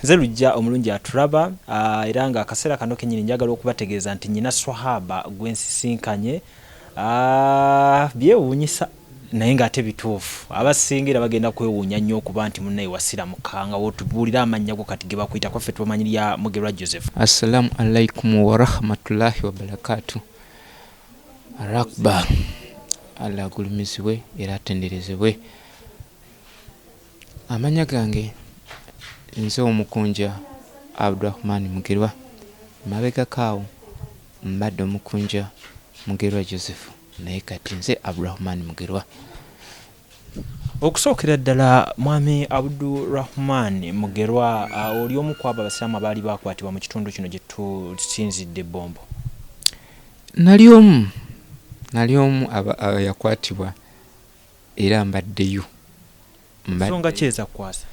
Nze Lujja omulungi atulaba era nga akaseera kano kenyini njagala okubategeeza nti nyina swahaba gwensisinkanye byewuunyisa naye ng'ate bituufu. Abasinga era bagenda kwewuunya nnyo okuba nti munnaye wasiramuka nga wotubuulira amannya go kati ge bakuyita kwaffe tubamanyi lya Mugerwa Joseph. Assalamu alaikum warahmatullahi wabarakatuh. Allahu Akbar. Allah agulumizibwe era atenderezebwe. Amannya gange nze Omukunja Abdurahman Mugerwa. Emabegako awo mbadde Omukunja Mugerwa Joseph naye kati nze Abdurahman Mugerwa. Okusookera ddala Mwami Abdurahman Mugerwa, oli omu ku abo Abasiraamu abaali baakwatibwa mu kitundu kino gye tusinzidde Bombo? Nali omu, nali omu yakwatibwa era mbaddeyo. Nsonga ki ezakukwasa?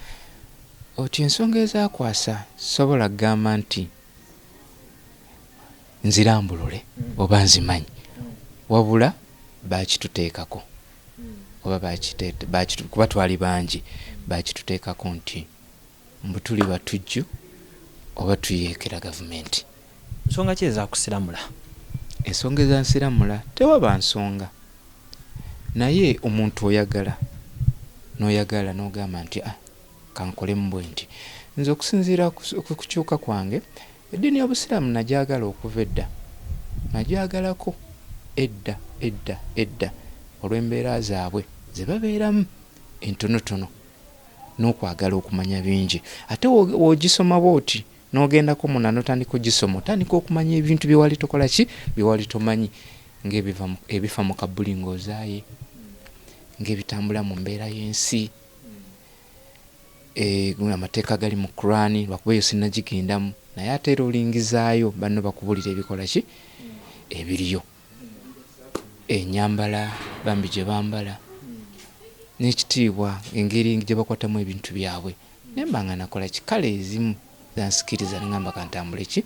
Oti ensonga ezakwasa sobola kugamba nti nzirambulule oba nzimanyi, wabula bakituteekako oba kuba twali bangi, bakituteekako nti mbu tuli batujju oba tuyeekera gavumenti. Nsonga ki ezakusiramula? Ensonga ezansiramula tewaba nsonga, naye omuntu oyagala n'oyagala n'ogamba nti ah, kankolemu bwe nti. Nze okusinziira ku kukyuka kwange, eddiini y'Obusiraamu nagyagala okuva edda, nagyagalako edda edda edda olw'embeera zaabwe ze babeeramu entonotono n'okwagala okumanya bingi. Ate w'ogisoma bw'oti n'ogendako munda n'otandika ogisoma, otandika okumanya ebintu bye wali tokola ki, bye wali tomanyi, ng'ebifa mu kabbuli ng'ozaaye, ng'ebitambula mu mbeera y'ensi, amateeka agali mu Quran, lwakuba eyo sinnagigendamu, naye ate era olingizaayo banno bakubuulira ebikola ki, ebiriyo. Ennyambala bambi gye bambala n'ekitiibwa, engeri gye bakwatamu ebintu byabwe. Naye mba nga nakola ki, kale ezimu zansikiriza ne ŋŋamba kantambule ki,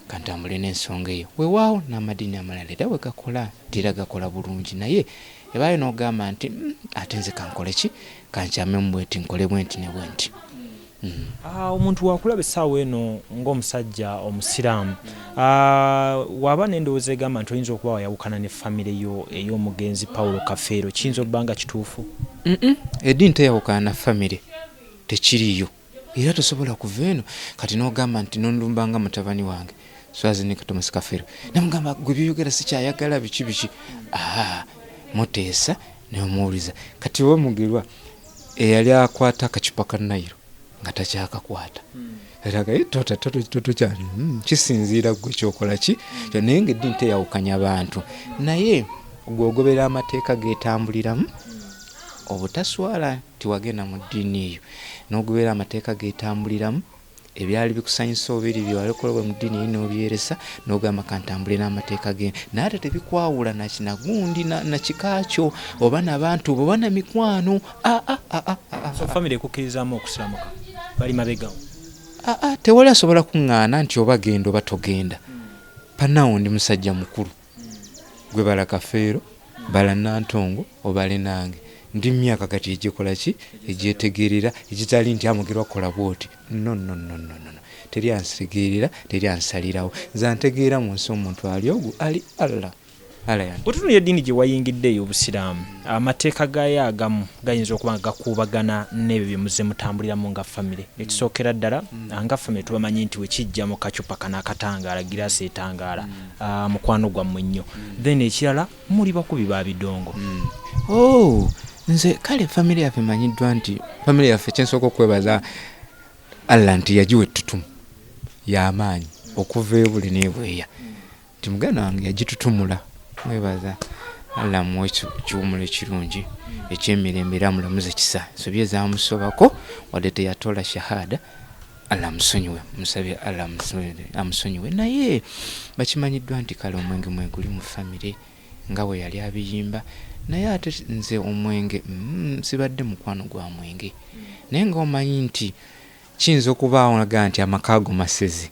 kantambule n'ensonga eyo. Weewaawo n'amadiini amalala era bwe gakola nti era gakola bulungi, naye ebaayo n'ogamba nti ate nze kankole ki, kankyamemu bwenti nkole bwenti ne bwenti. Omuntu wakulaba essaawa eno ng'omusajja Omusiraamu, waba n'endowooza egamba nti oyinza okuba wayawukana ne famire yo ey'omugenzi Paulo Kafeero, kiyinza okuba nga kituufu? Eddiini teyawukana na famire, tekiriiyo. Era tosobola kuva eno kati n'ogamba nti nondumbanga mutabani wange Swazinika Thomas Kafeero namugamba gwe by'oyogera sikyayagala biki biki. Muteesa nemuwuliza. Kati oba Mugerwa eyali akwata akacupa ka Nile nga takyakakwata, kisinziira gwe kyokola ki, naye ng'eddiini teyawukanya bantu, naye gw'ogobera amateeka geetambuliramu obutaswala nti wagenda mu ddiini eyo, n'ogobera amateeka geetambuliramu ebyali bikusanyusa oba eri bye wali okola mu ddiini eri n'obyeresa n'ogamba kantambule n'amateeka ge, naye ate tebikwawula nakinagundi na kika kyo oba nabantu oba na mikwano. So famire ekukkirizaamu okusiramuka bali mabegawo? Tewali asobola kuŋŋaana nti oba genda oba togenda. Panawo ndi musajja mukulu, gwe bala Kafeero, bala Nantongo, obale nange ndi myaka kati egikola ki, egyetegerera, egitali nti amugerwa kukola bwoti. No, no, no, no, no, teri ansegerera, teri ansalirawo. Nze antegeera mu nsi omuntu ali ogwo ali Allah. Bw'otunuulira eddiini gye wayingidde ey'Obusiraamu, amateeka gaayo agamu gayinza okuba nga gakuubagana n'ebyo bye muzze mutambuliramu nga famire. Ekisookera ddala, nga famire tubamanyi nti wekijja mu kacupa kano akatangaala, giraasi etangaala, mukwano gwammwe nnyo. Then ekirala, muli bakubi ba bidongo. Oh, nze kale famire yaffe emanyiddwa nti famire yaffe kyensooka okwebaza Allah nti yagiwa ettutumu y'amaanyi okuva ebule n'ebweya. Nti muganda wange yagitutumula, mwebaza Allah amuwe ekiwumulo ekirungi eky'emirembe era amulamuze kisa. Ensobi ezamusobako wadde teyatoola shahada, Allah amusonyiwe, musabye Allah amusonyiwe. Naye bakimanyiddwa nti kale omwenge mweguli mu famire nga bwe yali abiyimba, naye ate nze omwenge sibadde mukwano gwa mwenge, naye nga omanyi nti kiyinza okubaawo aga nti amaka ago masezi,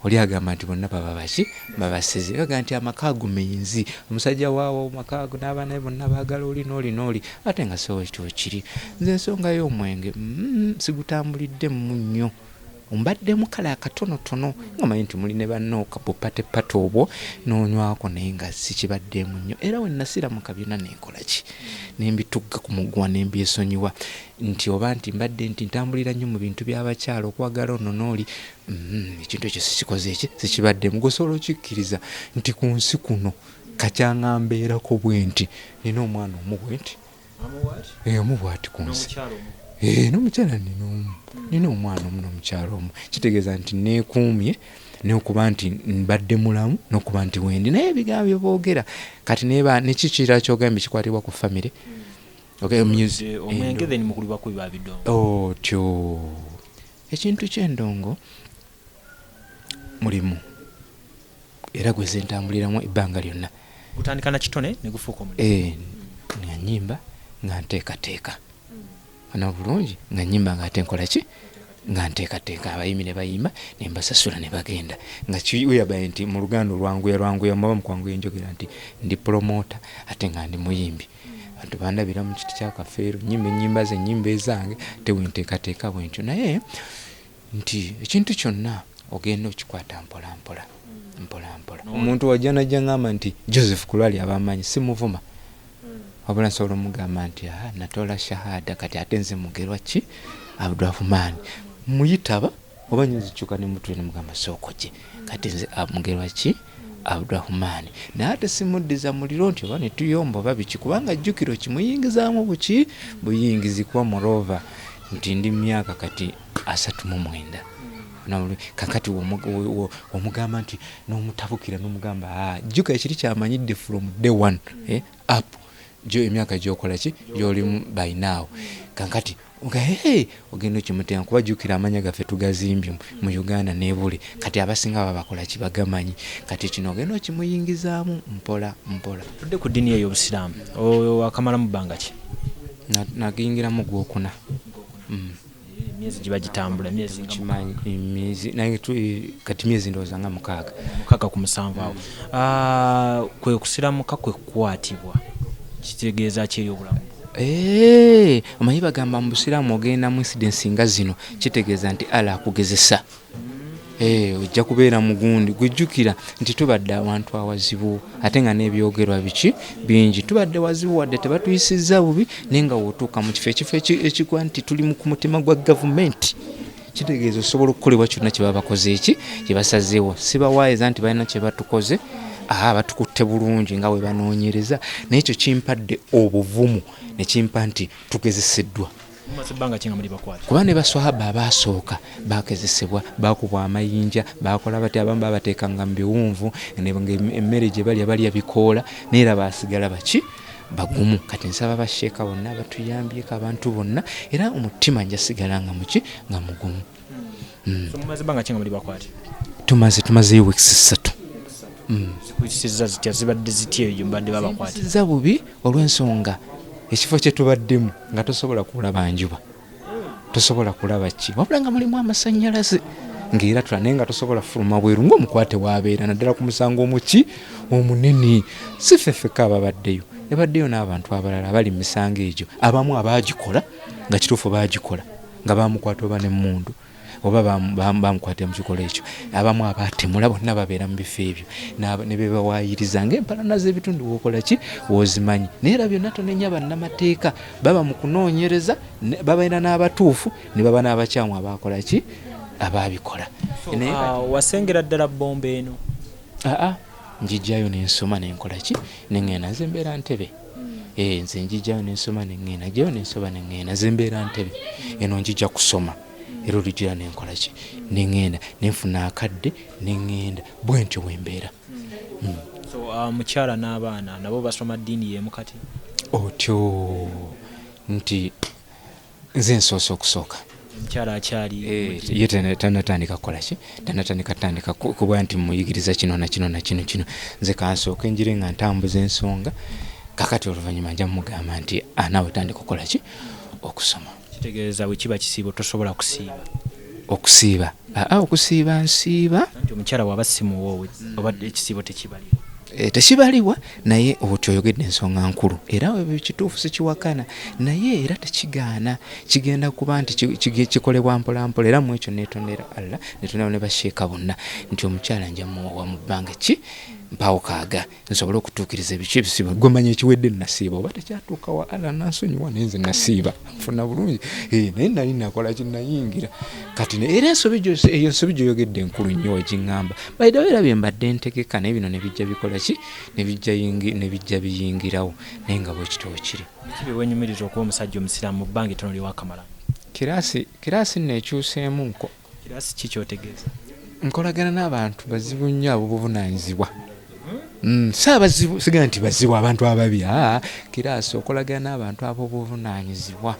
oli agamba nti bonna baba baki babasezi, aga nti amaka ago menzi, omusajja waawo maka ago n'abaana be bonna baagala oli n'oli n'oli, ate nga si bwekityo kiri. Nze ensonga y'omwenge sigutambulidde mu nnyo. Mbaddemu kale akatonotono, nga manyi nti muli ne banno kabupatepate obwo n'onywako, naye nga sikibaddeemu nnyo. Era we nasiramuka byonna nenkola ki, nembitugga ku muguwa nembyesonyiwa, nti oba nti mbadde nti ntambulira nnyo mu bintu by'abakyala, okwagala ono n'oli, ekintu ekyo sikikoze, eki sikibaddemu. Gosobola okikkiriza nti ku nsi kuno kakyanga mbeerako bwe nti nina omwana omu bwe nti, omu bwati ku nsi, n'omukyala nina omu, nina omwana omu n'omukyala omu. Kitegeeza nti neekuumye n'okuba nti mbadde mulamu n'okuba nti wendi, naye ebigambo bye boogera kati neba neki kirala kyogambye kikwatibwa ku famire. Okay, music, omwenge, then mukulu bakubi babidongo. Otyo ekintu ky'endongo mulimu era gwe zentambuliramu ebbanga lyonna. Gutandika na kitone ne gufuuka omulimu. Nga nyimba nga nteekateeka ana bulungi, nga nyimba nga ate nkola ki, nga nteekateeka abayimbi ne bayimba ne mbasasula ne bagenda, nga kiweyabaye nti mu Luganda olwanguya lwanguya muba mukwanguya enjogera nti ndi promoter ate nga ndi muyimbi. Abantu bandabira mu kiti kya Kafeero, nyimba ennyimba ze, ennyimba ezange tewenteekateeka bwentyo, naye nti ekintu kyonna ogenda okikwata mpola mpola mpola mpola. Omuntu wajja najja ngamba nti Joseph Kulwali abamanyi simuvuma, wabula nsobola omugamba nti natoola shahada, kati ate nze Mugerwa ki Abdurahman muyitaba oba nyinza ne mutwe nemugamba sooka gye, kati nze Mugerwa ki Abdurahman, naye ate simuddiza muliro nti oba netuyomba oba biki, kubanga jjukiro kimuyingizaamu buki buyingizi, kuba moreover nti ndi myaka kati 39. Kakati omugamba nti n'omutabukira n'omugamba jjuka ekiri kyamanyidde from day one, up gyo emyaka gyokola ki gyolimu by now. Kankati hey, ogenda okimuteeka kuba jjukira amanya gaffe tugazimbye mu Uganda nebule, kati abasinga babakola ki bagamanyi. Kati kino ogenda okimuyingizaamu mpola mpola. Tudde ku ddiini eyo obusiraamu, wakamalamu bbanga ki? Nagiyingiramu gwokuna. Emyezi giba gitambula emyezi nga Kimanyi emyezi naye kati myezi ndowooza nga 6. 6 ku 7 awo. Kwe kusiramuka kwe kukwatibwa kitegeeza ki eri obulamu? Omanyi bagamba mu busiraamu ogenda mu incidents nga zino, kitegeeza nti Allah akugezesa. Ojja kubeera mugundi gwejjukira nti tubadde awantu awazibu, ate nga n'ebyogerwa biki bingi, tubadde wazibu wadde tebatuyisizza bubi, naye nga wootuuka mu kifo ekifo ekigwa nti tuli ku mutima gwa gavumenti, kitegeeza osobola okukolebwa kyonna kye baba bakoze eki kye basazeewo. Sibawaayeza nti balina kye batukoze, batukutte bulungi nga bwe banoonyereza, naye ekyo kimpadde obuvumu ne kimpa nti tugezeseddwa. Mumaze ebbanga ki nga muli bakwate? Kuba ne baswahaba abaasooka bakezesebwa, bakubwa amayinja, bakola batya, abamu babateekanga mu biwunvu ng'emmere gye balya balya bikoola, naye era baasigala baki bagumu. Kati nsaba basheeka bonna batuyambyeko, abantu bonna, era omutima njasigala nga muki nga mugumu. So mumaze ebbanga ki nga muli bakwate? Tumazeyo weeks 3. Zikuyisizza zitya, zibadde zitya eyo mbadde babakwate? Ziyisizza bubi olw'ensonga ekifo kye tubaddemu nga tosobola kulaba njuba, tosobola kulaba ki, wabula nga mulimu amasannyalaze ng'era tula, naye nga tosobola fuluma bweru ng'omukwate waabeera, naddala ku musango omuki omunene. Si ffe ffekka ababaddeyo, ebaddeyo n'abantu abalala abali mu misango egyo, abamu abaagikola nga kituufu baagikola nga bamukwata oba n'emmundu oba bamukwatira mu kikolwa ekyo, abamu abatemula bonna babeera mu bifo ebyo ne bebawaayiriza ng'empalana z'ebitundu w'okola ki w'ozimanyi. Naye era byonna tonenya bannamateeka, baba mu kunoonyereza, babeera n'abatuufu ne baba n'abakyamu abakola ki abaabikola. Wasengera ddala bomba eno? Njijjayo n'ensoma nenkola ki neŋŋenda, nze mbeera ntebe. Nze njijjayo n'ensoma neŋŋenda, njijjayo n'ensoma neŋŋenda, nze mbeera ntebe eno, njijja kusoma era olugira nenkola ki neŋŋenda nenfuna akadde neŋŋenda, bwe ntyo bwe mbeera. So mukyala n'abaana nabo basoma ddiini y'emu kati? Otyo nti nze nsoose okusooka. Omukyala akyali ye tannatandika kukola ki, tannatandika tandika kuba nti muyigiriza kino na kino na kino kino, nze kansooke njire nga ntambuza ensonga, kakati oluvannyuma nja mugamba nti naawe tandika okukola ki okusoma. Kitegeeza bwe kiba kisiibo tosobola kusiiba? Okusiiba, okusiiba nsiiba. Anti omukyala bw'aba si muwoowe oba ekisiibo tekibalirwa. Tekibalibwa naye otyo oyogedde ensonga nkulu era ebyo kituufu sikiwakana naye era tekigaana kigenda kuba nti kikolebwa mpolampola era mu ekyo neetondera Allah netondera ne basheeka bonna nti omukyala nja muwa mu bbanga ki mpawo kaaga nsobole okutuukiriza ebiki ebisiiba gwe manya ekiwedde nasiiba oba tekyatuuka wa Allah nansonyiwa naye nze nasiiba nfuna bulungi eh, naye nali nakola ki nayingira kati era ensobi eyo ensobi gyoyogedde enkulu nnyo wagiŋŋamba by the way era bye mbadde ntegeka naye bino ne bijja bikola ki ne bijja ne bijja biyingirawo naye nga bwekityo wekiri. Biki bye wenyumiriza okuba omusajja omusiraamu mu bbanga ettono lye wakamala? Kiraasi kiraasi nno ekyuseemu nko. Kiraasi ki ky'otegeeza? Nkolagana n'abantu bazibu nnyo ab'obuvunaanyizibwa. Mm, si abazibu sigamba nti bazibu abantu ababi aa kiraasi okolagana n'abantu ab'obuvunaanyizibwa.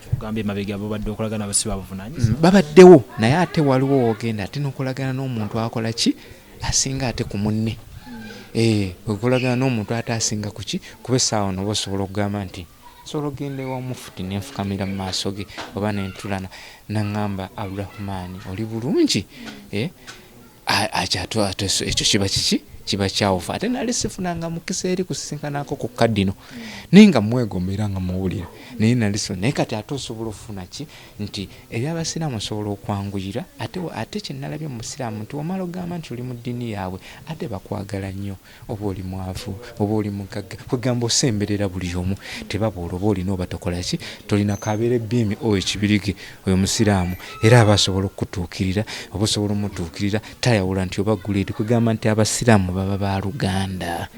Ky'ogamba emabega b'obadde okolagana nabo si babuvunaanyizibwa? Mm, babaddewo naye ate waliwo w'ogenda ate n'okolagana n'omuntu akola ki asinga ate ku munne. Eh, okolagana n'omuntu ate asinga ku ki kuba essaawa ono oba osobola okugamba nti Nsobola okugenda ewa Mufuti ne nfukamira mu maaso ge oba ne ntula n'aŋŋamba, Abdurahman, oli bulungi? Eh, ekyo kiba kiki? Kiba kyawufu. Ate nali sifunanga mukisa eri kusisinkanako ku Cardinal, naye nga mmwegomba era nga mmuwulira, naye nali si, naye kati ate osobola okufuna ki? Nti eby'Abasiraamu osobola okwanguyira, ate, ate kye nnalabye mu Busiraamu nti bw'omala okugamba nti oli mu ddiini yaabwe, ate bakwagala nnyo. Oba oli mwavu oba oli mugagga kwegamba osemberera buli omu tebaboola oba olina oba tokola ki tolina kabeere bimi oyo kibirige oyo musiraamu era aba asobola okukutuukirira oba osobola omutuukirira tayawula nti oba guleedi kwegamba nti abasiraamu baba baluganda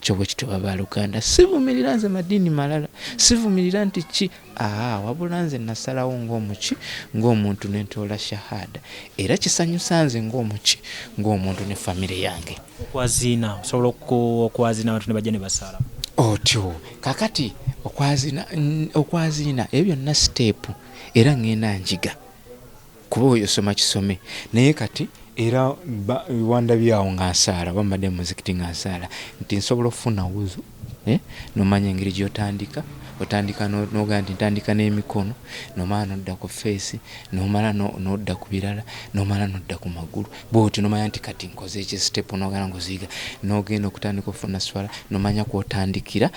kyo bwekityo baba baluganda sivumirira nze madiini malala sivumirira nti ki Ahaa wabula nze nasalawo ng'omuki ng'omuntu nentoola shahada era kisanyusa nze ng'omuki ng'omuntu ne family yange. Okwaziina osobola okwaziina abantu nebajja nebasaala? Otyo kakati okwaziina okwaziina ebyo byonna step era ngenda njiga kuba oyo osoma kisome naye kati era wandabye awo nga nsaala oba mbadde mu muzikiti nga nsaala nti nsobola okufuna wuzu eh, nomanya engeri gyotandika otandika nogaa nti ntandika n'emikono nomala nodda ku feesi nomala nodda ku birala nomala nodda ku magulu bwotyo nomanya nti kati nkoze eki step nogana ngoziyiga nogenda okutandika okufuna swala nomanya kwotandikira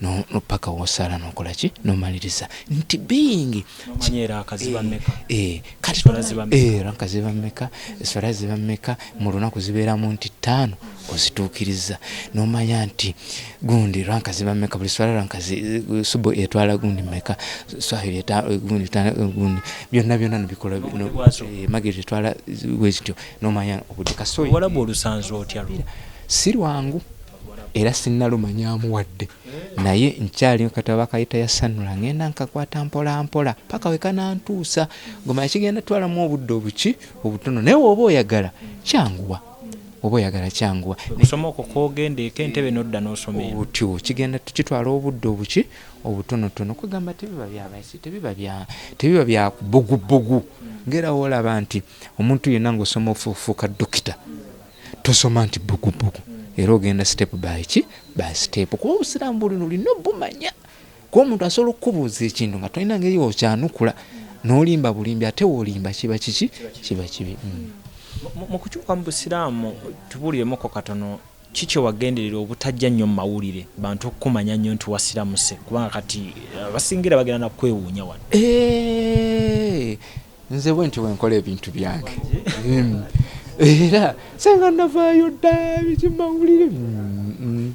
no no paka wosala nokola ki nomaliriza nti being Omanyi era akaziba meka? Eh, kati Eswala ziba meka? Eh, ranka ziba meka? Eswala ziba meka? Mu lunaku zibeeramu nti ttaano ozituukiriza nomanya nti gundi ranka ziba meka buli swala ranka zi, subu etwala gundi meka swahili eta gundi ta, gundi byonna byonna nobikola Obudde bwazo. eh, magribi etwala bwezityo nomanya obudde kasoyi Oluwalabu olusanze otya lwo? Si lwangu era sinnalumanyaamu wadde naye nkyali kati bakayita yasanula ngenda nkakwata mpola mpola paka wekanantuusa gomanya kigenda twalamu obudde obuki obutono naye woba oyagala kyanguwa oba oyagala kyanguwa Okusoma okwo kwogenda eka entebe nodda n'osoma eno. Otyo kigenda kitwala obudde obuki obutonotono kwegamba tebiba byabaki tebiba bya tebiba bya bbugubugu ngera wolaba nti omuntu yenna ng'osoma ofuuka dokita tosoma nti bbugubugu era ogenda step by ki by step kuba obusiraamu bulino olina obumanya kuba omuntu asobola okukubuuza ekintu nga tolina ngeri okyanukula n'olimba bulimbi ate wolimba kiba kiki kiba kibi mm. Mu kukyuka mu busiraamu tubuuliremuko katono ki kyewagenderera obutajja nnyo mu mawulire bantu okukumanya nnyo nti wasiramuse kubanga kati abasinga era bagenda nakukwewuunya wano. Eeh nze bwentyo bwenkola ebintu byange mm. Era senga navaayo dda biki mawulire mm.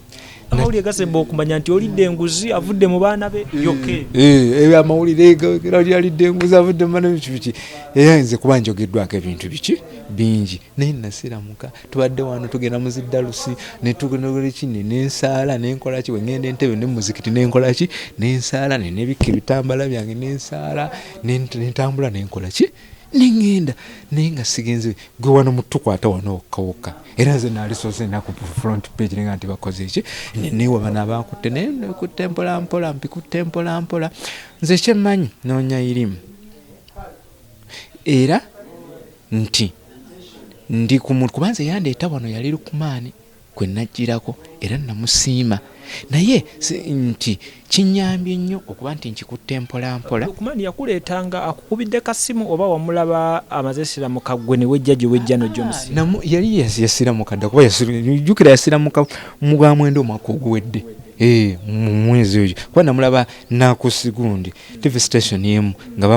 Amawulire gasemba okumanya nti olidde enguzi avudde mu baana be yokka ebyo. Eh, amawulire alidde enguzi avudde mu baana be biki biki era nze kuba njogeddwako ebintu biki bingi naye nasiramuka tubadde wano tugenda mu ziddalusi netukolaki nensaala nenkolaki wengenda entebe ne muzikiti nenkolaki nensaala nenebikka ebitambala byange nensaala nentambula nenkolaki nengenda naye nga sigenze gwe wano mutukwata wano wokka wokka era nze nalisoose enaku ku front page nenga nti bakoze eki newa bano abankutte naye nekutte mpola mpola mpikutte mpola mpola nze kyemmanyi noonya irimu era nti ndi ku muntu kuba nze yandeeta wano yali Lukumaani. Gwe najjirako era namusiima, naye nti kinyambye nnyo okuba nti nkikutte mpola mpola. Lukman yakuleetanga akukubidde kasimu oba wamulaba amaze esiramuka gwe ne wejja gye wejja n'ojja omusiima? Yali yasiramuka dda, kuba jjukira yasiramuka mu gwa mwenda omwaka oguwedde, mu mwezi oyo, kuba namulaba nakusigundi TV station emu nga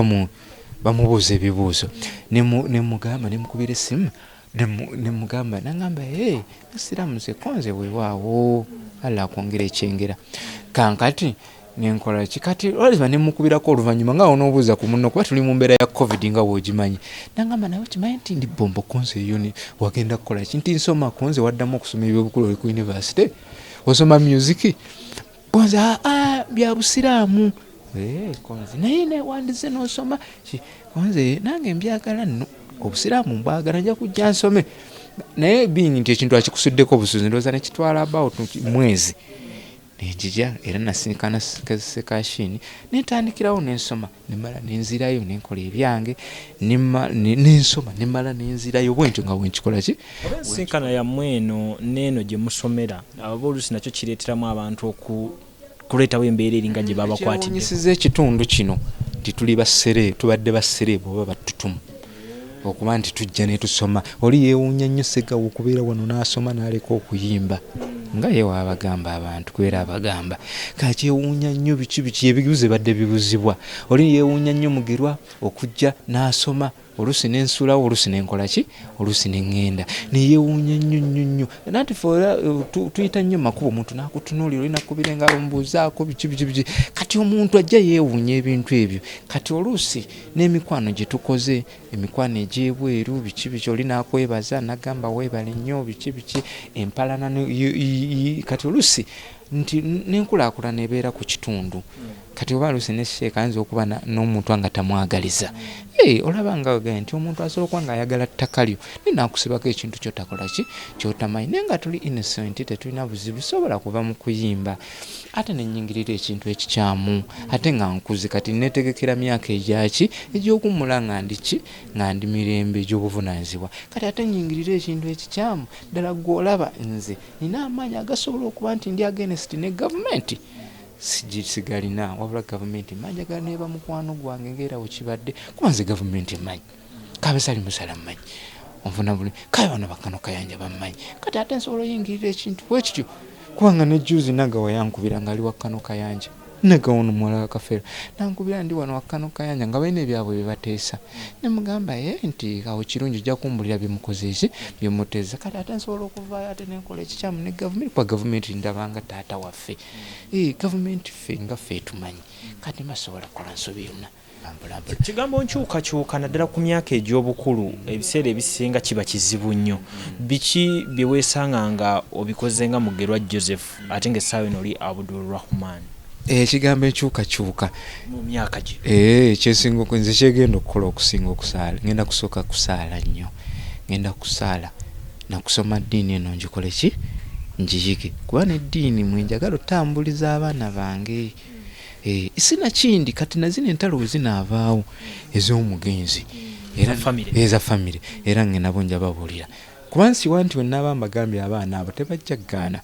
bamubuuza ebibuuzo, nemugamba, nemukubira essimu, nemugamba, nangamba, hey, nasiramuse konze, weewaawo, Allah akwongera ekyengera. Kankati nenkola ki? Kati olaba nemukubirako oluvannyuma nga onoobuuza ku munno, kuba tuli mu mbeera ya COVID nga bw'ogimanyi. Nangamba, naye okimanyi nti ndi bombo konze eyo wagenda kukola ki? Nti nsoma konze. Waddamu okusoma ebyobukulu, oli ku university osoma music konze? Aa, bya busiraamu konze. Naye wandize n'osoma konze? Nange mbyagala nno, obusiraamu mbwagala, nja kujja nsome. Naye being nti ekintu akikusuddeko obusuzi, ndowooza nekitwala about mwezi nenjija era nasinkana Sekashini, nentandikirawo nensoma, nemala nenzirayo nenkola ebyange, nensoma, nemala nenzirayo bwentyo nga bwenkikola ki. Oba ensinkana yammwe eno neeno gye musomera, aba oluusi nakyo kireeteramu abantu kuleetawo embeera eringa gye babakwatidde. Kyewuunyisiza ekitundu kino nti tuli bassere, tubadde bassereebu oba battutumu okuba nti tujja ne tusoma. Oli yeewuunya nnyo Segawa okubeera wano n'asoma n'aleka okuyimba, nga ye waabagamba abantu kubeera abagamba kakyewuunya nnyo biki biki ebibuzo ebadde bibuzibwa. Oli yeewuunya nnyo Mugerwa okujja n'asoma, oluusi nensulawo, oluusi nenkola ki, oluusi neŋŋenda, neyeewuunya nnyo nnyo nnyo. Nanti fe era tuyita nnyo makubo, omuntu n'akutunuulira, olina kubira engalo mubuuzaako biki biki biki. Kati omuntu ajja yeewuunya ebintu ebyo. Kati oluusi n'emikwano gye tukoze, emikwano egy'ebweru, biki biki, oli n'akwebaza n'agamba weebale nnyo, biki biki, empalana. Kati oluusi nti n'enkulaakulana ebeera ku kitundu. Kati oba oluusi ne sheeka ayinza okuba n'omuntu nga tamwagaliza. Olaba nga ogaye nti omuntu asobola okuba ng'ayagala ttaka lyo, naye n'akusibako ekintu kyotakola ki, kyotamanyi. Naye nga tuli innocent, tetulina buzibu, sobola kuva mu kuyimba ate nenyingirira ekintu ekikyamu, ate nga nkuze. Kati netegekera myaka egyaki egy'okuwummula, nga ndi ki, nga ndi mirembe egy'obuvunaanyizibwa. Kati ate nyingirira ekintu ekikyamu ddala, gwe olaba nze nina amaanyi agasobola okuba nti ndi against ne gavumenti? Sigalina, wabula gavumenti manjagala neba mukwano gwange ngaera wekibadde, kuba nze gavumenti emanyi, kabasali musala mmanyi, onfuna buli kale, bano bakano Kayanja bammanyi. Kati ate nsobola oyingirira ekintu bwekityo? Kubanga ne juzi Nagawa yankubira ngaali wakano Kayanja, Nagawa ono muwala wa Kafeero, nankubira ndi wano wakano Kayanja nga balina ebyabwe byebateesa, nemugamba ye nti awo kirungi, ojja kumbulira byemukoze eki byemuteesa. Kati ate nsobola okuvaayo ate nenkola ekikyamu ne gavumenti? Kuba gavumenti ndabanga taata waffe. Gavumenti ffe nga ffe etumanyi, kati mbasobola kukola nsobi yonna mpolampola. Kigambo nkyukakyuka, naddala ku myaka egy'obukulu, ebiseera ebisinga kiba kizibu nnyo. Biki bye weesanga nga obikoze nga Mugerwa Joseph, ate ng'essaawa eno oli Abdul Rahman? Ekigambo enkyukakyuka mu myaka gye. Kyesinga nze kyegenda okukola okusinga okusaala, ngenda kusooka kusaala nnyo, ngenda kusaala nakusoma ddiini eno ngikole ki, ngiyige, kuba neddiini mwenjagala otambuliza abaana bange. Sinakindi kati nazino entalo we zinaavaawo ez'omugenzi eza famire, era nge nabo nja babuulira, kuba nsiwa nti wenaaba mbagambye abaana abo tebajja kugaana.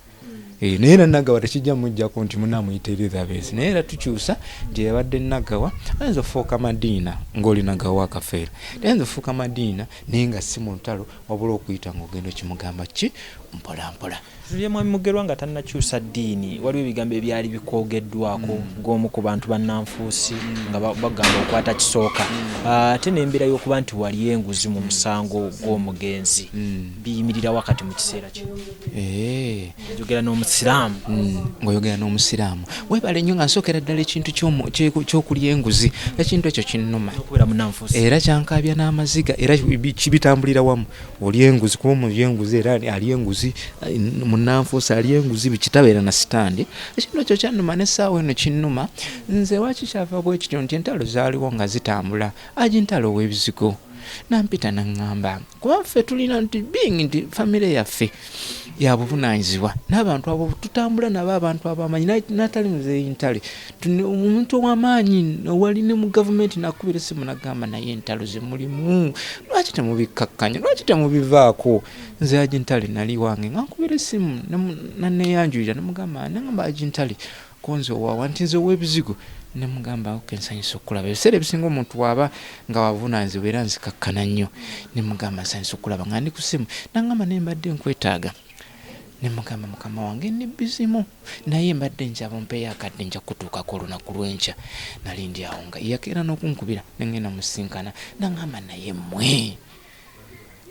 Naye era Nagawa tekijja mujjako nti munaamuyita Elizabeth, naye era tukyusa nti yabadde Nagawa ayinza okufuuka Madiina, ng'oli Nagawa Akafeero ayinza okufuuka Madiina, naye nga si mu lutalo, wabula okuyita ng'ogenda okimugamba ki mpola mpola. Tulye Mwami Mugerwa nga tannakyusa ddiini, waliwo ebigambo ebyali bikwogeddwako ng'omu ku bantu bannanfuusi nga bagamba okwata kisooka, ate n'embeera y'okuba nti wali enguzi mu musango gw'omugenzi, biyimirira wakati mu kiseera kino. Njogera n'omusiraamu. Ng'oyogera n'omusiraamu, weebale nnyo. Nga nsookera ddala ekintu ky'okulya enguzi, ekintu ekyo kinnuma. Okubeera munnanfuusi. Era kyankaabya n'amaziga, era bitambulira wamu. Olya enguzi, kuba omulya enguzi era alya enguzi, munnanfuusi alya enguzi, bikitabeera na sitandi. Ekintu ekyo kyannuma, n'essaawa eno kinnuma. Nze lwaki kyava bwe kityo nti entalo zaaliwo nga zitambula, aji ntalo ow'ebizigo nampita naŋŋamba, kuba ffe tulina nti being nti famire yaffe Yabuvunanyizibwa n'abantu abo tutambula nabo, abantu abamanyi natali muzeeyi Ntale, omuntu ow'amaanyi owali ne mu gavumenti, nakubira essimu nagamba, naye entalo ze mulimu lwaki temubikkakkanya, lwaki temubivaako? Nze Haji Ntale nali wange nga nkubira essimu naneyanjulira, nemugamba, nagamba, Haji Ntale konze owaawa nti nze ow'ebizigo, nemugamba, okay, nsanyusa okulaba. Ebiseera ebisinga omuntu waaba nga wavunanyizibwa era nzikakkana nnyo, nemugamba nsanyusa okulaba nga ndi ku ssimu, nagamba naye mbadde nkwetaaga, nemugamba mukama wange ndi bizimu naye mbadde njaba ompeeyo akadde nja kutuukako olunaku lw'enkya. Nali ndi awo nga yakeera n'okunkubira, nengenda musinkana, nagamba naye mmwe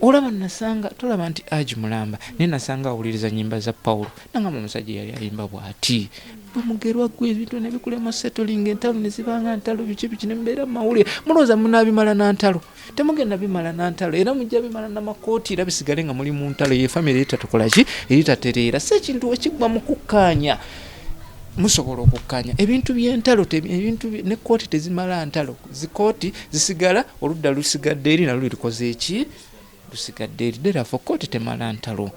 olaba nasanga tolaba nti Haji mulamba, naye nasanga awuliriza nyimba za Pawulo, nagamba omusajja yali ayimba bw'ati, bwe mugerwa gwe ebintu nebikulema settling, entalo nezibanga ntalo, biki biki nemubeera mumawulire, mulowooza munaabimala na ntalo? Temugenda bimala na ntalo, era mujja bimala namakooti, era bisigale nga muli mu ntalo. Ye famire etatukolaki, eritatereera. Si ekintu wekiggwa mu kukkaanya, musobola okukkaanya ebintu by'entalo, ebintu ne kooti tezimala ntalo. Zikooti zisigala, oludda lusigadde eri nalwo lukoze eki, lusigadde eri. Therefore kooti temala ntalo.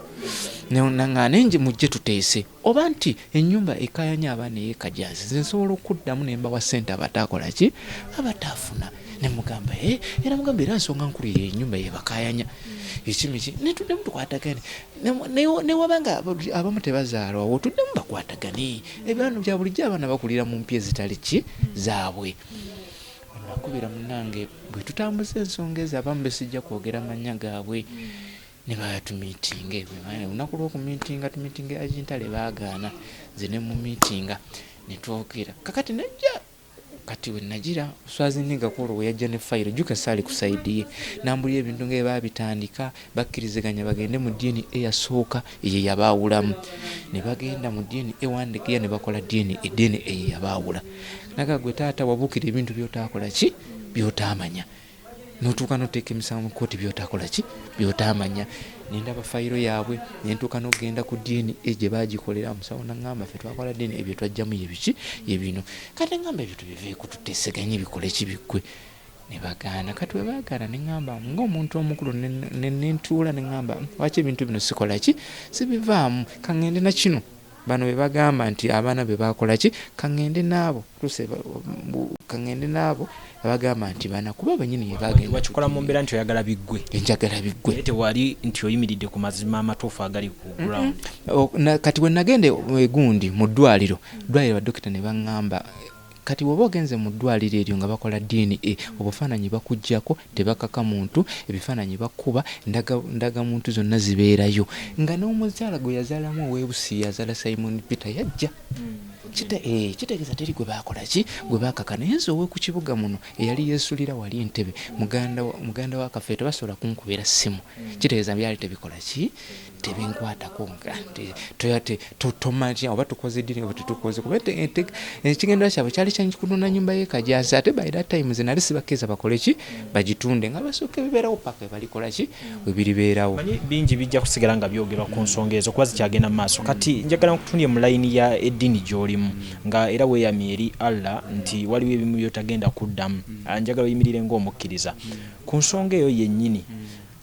Naŋŋaane mujje tuteese, oba nti ennyumba ekayanya abaana ey'Ekajansi, nze nsobola okuddamu ne mbawa ssente abataakola ki, abataafuna. Nemugamba e era mugamba era nsonga nkulu ye ennyumba yebakayanya ekimiki, netuddemu tukwatagane, newabanga abamu tebazaalwawo, tuddemu bakwatagane. Ebyano bya bulijjo, abaana bakulira mu mpya ezitali ki zaabwe. Nakubira munange bwe tutambuza ensonga ezo, abamu besijja kwogera mannya gaabwe, ne batumiitinga. Olunaku lw'okumiitinga, tumiitinga Haji Ntale, baagaana, nze ne mumiitinga ne twogera. Kakati najja, kati we nagira Swazininga kwolwo we yajja ne fayiro, jjuka saali ku side ye, nambulira ebintu nga baabitandika, bakkiriziganya bagende mu DNA eyasooka eyo yabaawulamu, ne bagenda mu DNA Wandegeya ne bakola DNA, DNA eyo yabaawula. Naga gwe taata wabuukira ebintu by'otaakola ki, by'otaamanya, notuuka noteeka emisango mu kooti byotakola ki, byotamanya. Nendaba fayiro yaabwe, nentuuka nokugenda ku DNA gye bagikolera, omusawo naŋŋamba ffe twakola DNA, ebyo twajjamu ye biki, ye bino. Kati ŋŋamba ebyo tubiveeko, tuteeseganye bikole ki, biggwe. Ne bagaana. Kati bwe baagaana, ne ŋŋamba ng'omuntu omukulu, nentuula ne ŋŋamba lwaki ebintu bino sikola ki, sibivaamu, kaŋŋende na kino bano be bagamba nti abaana be bakola ki, kaŋŋende naabo tuse, kaŋŋende naabo abagamba nti bana kuba benyini ye bagenda. Wakikola mu mbeera nti oyagala biggwe? Enjagala biggwe. Naye tewali nti oyimiridde ku mazima amatuufu agali ku ground. Kati bwe nagenda egundi mu ddwaliro, ddwaliro badokita ne baŋŋamba kati bw'oba ogenze mu ddwaliro eryo nga bakola DNA, obufaananyi bakuggyako, tebakaka muntu, ebifaananyi bakuba, ndagamuntu zonna zibeerayo, nga n'omukyala gwe yazaalamu ow'ebusi yazaala Simon Peter yajja. Kitegeeza teri gwe bakola ki, gwe bakaka. Naye nze owe ku kibuga muno eyali yeesulira wali Entebe, muganda wa Kafeero, tebasobola kunkubira ssimu, kitegeeza byali tebikola ki, tebinkwatako. Tomatya oba tukoze dini oba tetukoze, kuba ekigendera kyabwe kyali kyankunona nyumba ye Kajansi, ate by that time nze nali sibakkiriza bakole ki, bagitunde, nga basooka ebibeerawo paka webalikola ki, webiribeerawo. Manyi bingi bijja kusigala nga byogerwa ku nsonga ezo kuba zikyagenda mu maaso. Kati njagala nkutunye mu layini ya eddiini gy'olimu, nga era weeyamye eri Allah nti waliwo ebimu by'otagenda kuddamu. Njagala oyimirire ng'omukkiriza ku nsonga eyo yennyini.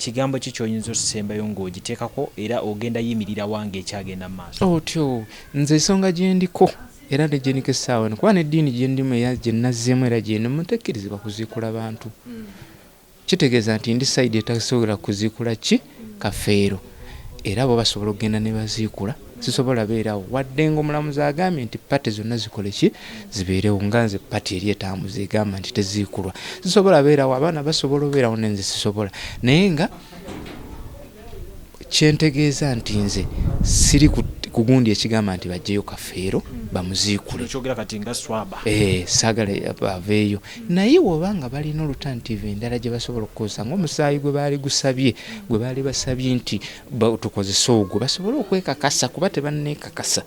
Kigambo ki ky'oyinza osembayo ng'ogiteekako, era ogenda yimirira wange ekyagenda mu maaso? Otyo nze ensonga gyendiko era ne gyendiko essaawa eno, kuba n'eddiini gyendimu era gye nazzeemu era gyendimu tekkirizibwa kuziikula bantu, kitegeeza nti ndi side etasobola kuziikula ki, Kafeero, era bo basobola okugenda ne baziikula, sisobola beerawo, wadde nga omulamuzi agambye nti party zonna zikole ki, zibeerewo. Nga nze party eri etambuza egamba nti teziikulwa, sisobola beerawo. Abaana basobola obeerawo, nenze sisobola. Naye nga kyentegeeza nti nze siri ku gundi ekigamba nti bajjeyo Kafeero bamuziikule. Kyogera kati nga swaba. Saagala aveeyo, naye woba nga balina alternative endala gye basobola okukozesa ngaomusaayi gwe baali gusabye, gwe baali basabye nti tukozese ogwo, basobole okwekakasa, kuba tebanneekakasa,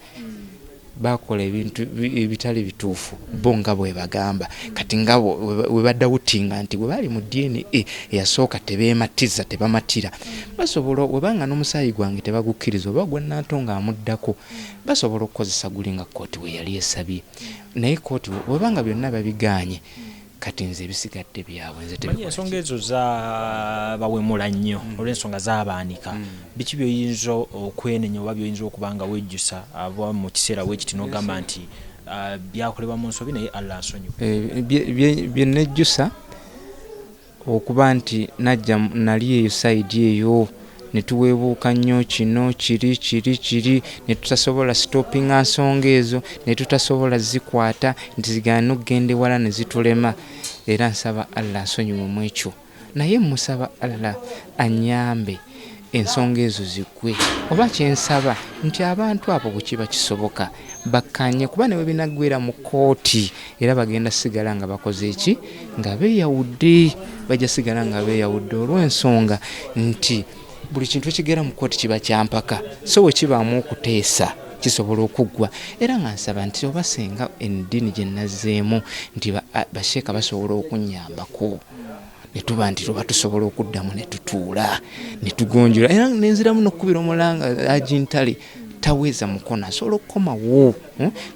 bakola ebintu ebitali bituufu bo nga bwe bagamba. Kati nga bwe badawutinga nti bwe bali mu DNA eyasooka tebeematiza, tebamatira, basobola webanga n'omusaayi gwange tebagukkiriza oba gwa Nanto ng'amuddako, basobola okukozesa guli nga kooti we yali esabye. Naye kooti webanga byonna babigaanye. Kati nze ebisigadde byabwe nze Manyi tebikola. Ensonga ezo zabawemula nnyo olw'ensonga zabaanika. Biki byoyinza okwenenya oba byoyinza okuba nga wejjusa aba mu kiseera weekiti n'ogamba nti byakolebwa mu nsobi, naye Allah nsonyiwe? Bye nejjusa okuba nti najja nali eyo side eyo ne tuweebuuka nnyo, kino kiri kiri kiri, ne tutasobola stoppinga nsonga ezo, ne tutasobola zikwata nti zigaana okugenda ewala ne zitulema. Era nsaba Allah ansonyiwe mu ekyo, naye musaba Allah annyambe ensonga ezo ziggwe, oba kyensaba nti abantu abo bwe kiba kisoboka bakkanye, kuba ne bwe binaggwera mu kkooti era bagenda sigala nga bakoze eki, nga beeyawudde, bajja sigala nga beeyawudde, olw'ensonga nti buli kintu ekigera mu kkooti kiba kyampaka, so bwe kibaamu okuteesa kisobola okuggwa. Era nga nsaba nti oba senga eddiini gye nazzeemu nti basheeka basobola okunnyambako ne tuba nti tuba tusobola okuddamu ne tutuula ne tugonjula. Era nenziramu n'okukubira omulanga agintale taweeza mukono asobola okukomawo,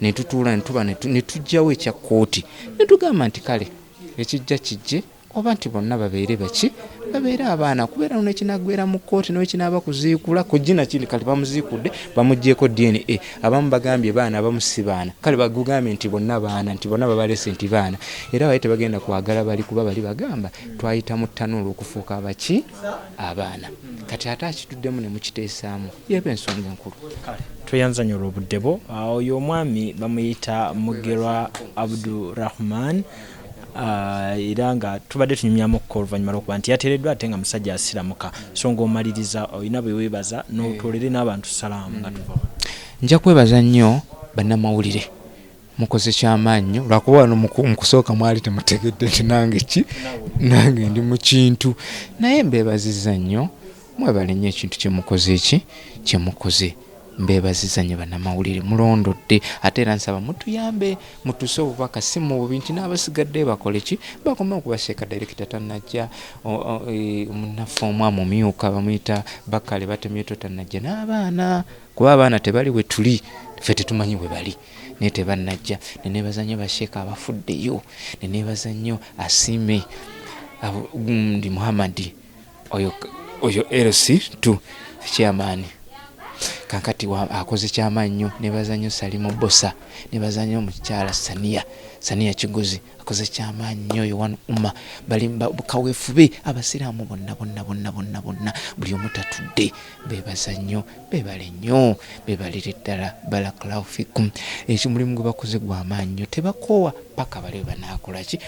ne tutuula ne tuba ne tuggyawo ekya kkooti ne tugamba nti kale ekijja kijje, oba nti bonna babeere baki, babeere abaana, kubeera nekinaggwera mu kkooti nekinaaba kuziikula kugina kindi. Kati bamuziikudde, bamuggyeko DNA, abamu bagambye baana, abamu si baana. Kale bagugambye nti bonna baana, nti bonna babalese nti baana, era bali tebagenda kwagala bali, kuba bali bagamba twayita mu ttanuulu okufuuka abaki, abaana. Kati ate akituddemu ne mukiteesaamu, yeba ensonga enkulu. Tweyanza nnyo olw'obudde bwo. Oyo omwami bamuyita Mugerwa Abdurahman, era nga tubadde tunyumyamuko oluvannyuma lwokuba nti yateereddwa ate nga musajja asiramuka. So ng'omaliriza, olina bwe weebaza n'otoolere n'abantu salaamu nga tuva wano. Nja kwebaza nnyo bannamawulire, mukoze kyamaanyi nnyo, lwakuba wano mu kusooka mwali temutegedde nti nange ki, nange ndi mu kintu, naye mbeebazizza nnyo, mwebale nnyo ekintu kyemukoze, eki kyemukoze. Mbeebaziza nnyo bannamawulire, mulondodde. Ate era nsaba mutuyambe mutuuse obubaka si mu bubi nti n'abasigadde bakole ki, bakome okuba sheeka director tannajja, munnaffe omu amumyuka bamuyita Bakale Batemyeto tannajja, n'abaana, kuba abaana tebali we tuli, ffe tetumanyi we bali, naye tebannajja. Neneebaza nnyo basheeka abafuddeyo, neneebaza nnyo Asiime gundi Muhammadi oyo LC2 chairman, kankati akoze kyamaanyi nnyo. Nebaza nnyo Salimu Bosa, nebaza nnyo omukyala Saniya, Saniya Kigozi akoze kyamaanyi nnyo, oyo One Umma bali kaweefube abasiraamu bonna bonna bonna bonna bonna, buli omu tatudde, beebaza nnyo, beebale nnyo, beebalire ddala, barakallahu fikum. Ekyo mulimu gwe bakoze gw'amaanyi nnyo, tebakoowa paka bali we banaakola ki,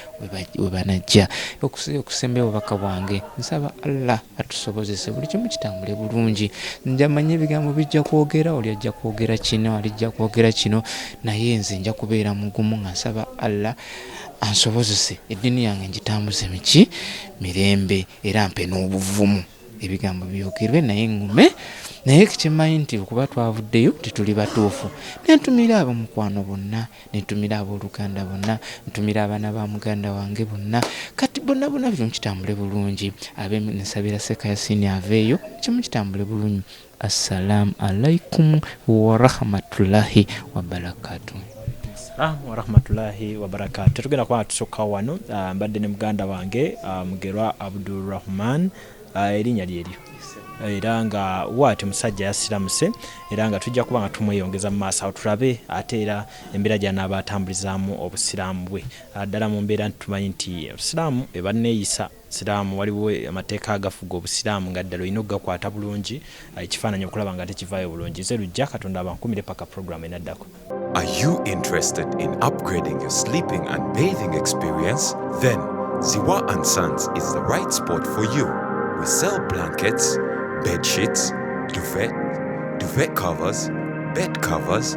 we banajja. Okusembayo obubaka bwange, nsaba Allah atusobozese buli kimu kitambule bulungi. Nja manya ebigambo bijja kwogera, oli ajja kwogera kino, alijja kwogera kino, naye nze nja kubeera mugumu nga nsaba Allah ansobozese eddiini yange ngitambuze miki mirembe, era mpe n'obuvumu ebigambo byogerwe naye ŋŋume, naye kyemmanyi nti okuba twavuddeyo tetuli batuufu. Nentumira ab'omukwano bonna, nentumira abooluganda bonna, ntumira abaana ba muganda wange bonna, kati bonna bonna buli kitambule bulungi. Abe nsabira Seeka Yasini aveeyo, kimu kitambule bulungi. Assalaamu alaikum warahmatullahi wabarakatuh. Assalamu warahmatullahi wabarakatu. Tetugenda kubanga tusukkawo wano. Mbadde ne muganda wange Mugerwa Abdurrahman, erinnya lyeryo, era nga waati musajja yasiramuse, era nga tujja kuba nga tumweyongeza mu maaso awo tulabe ate era embeera gy'anaaba atambulizaamu obusiraamu bwe, ddala mu mbeera nti tumanyi nti obusiraamu eba neeyisa siraamu, waliwo amateeka agafuga obusiraamu nga ddala olina okugakwata bulungi, ekifaananyi okulaba nga tekivaayo bulungi. Nze Lujja, Katonda abankumire paka puroguramu enaddako. Are you interested in upgrading your sleeping and bathing experience? Then Ziwa and Sons is the right spot for you. We sell blankets, bed sheets, duvet, duvet covers, bed covers,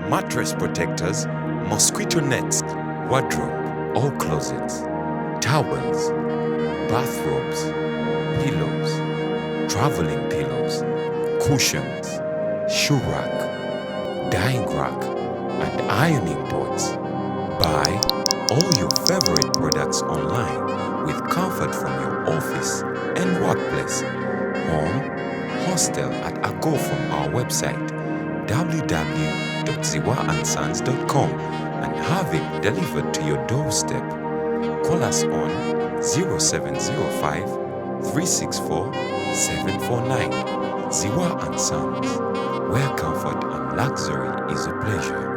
mattress protectors, mosquito nets, wardrobe or closets, towels, bathrobes, pillows, traveling pillows, cushions, shoe rack, dyeing rack, and ironing boards. Buy all your favorite products online with comfort from your office and workplace, home, hostel at a go from our website www.ziwaandsons.com and have it delivered to your doorstep. Call us on 0705 364 749. Ziwa and Sons, where comfort and luxury is a pleasure.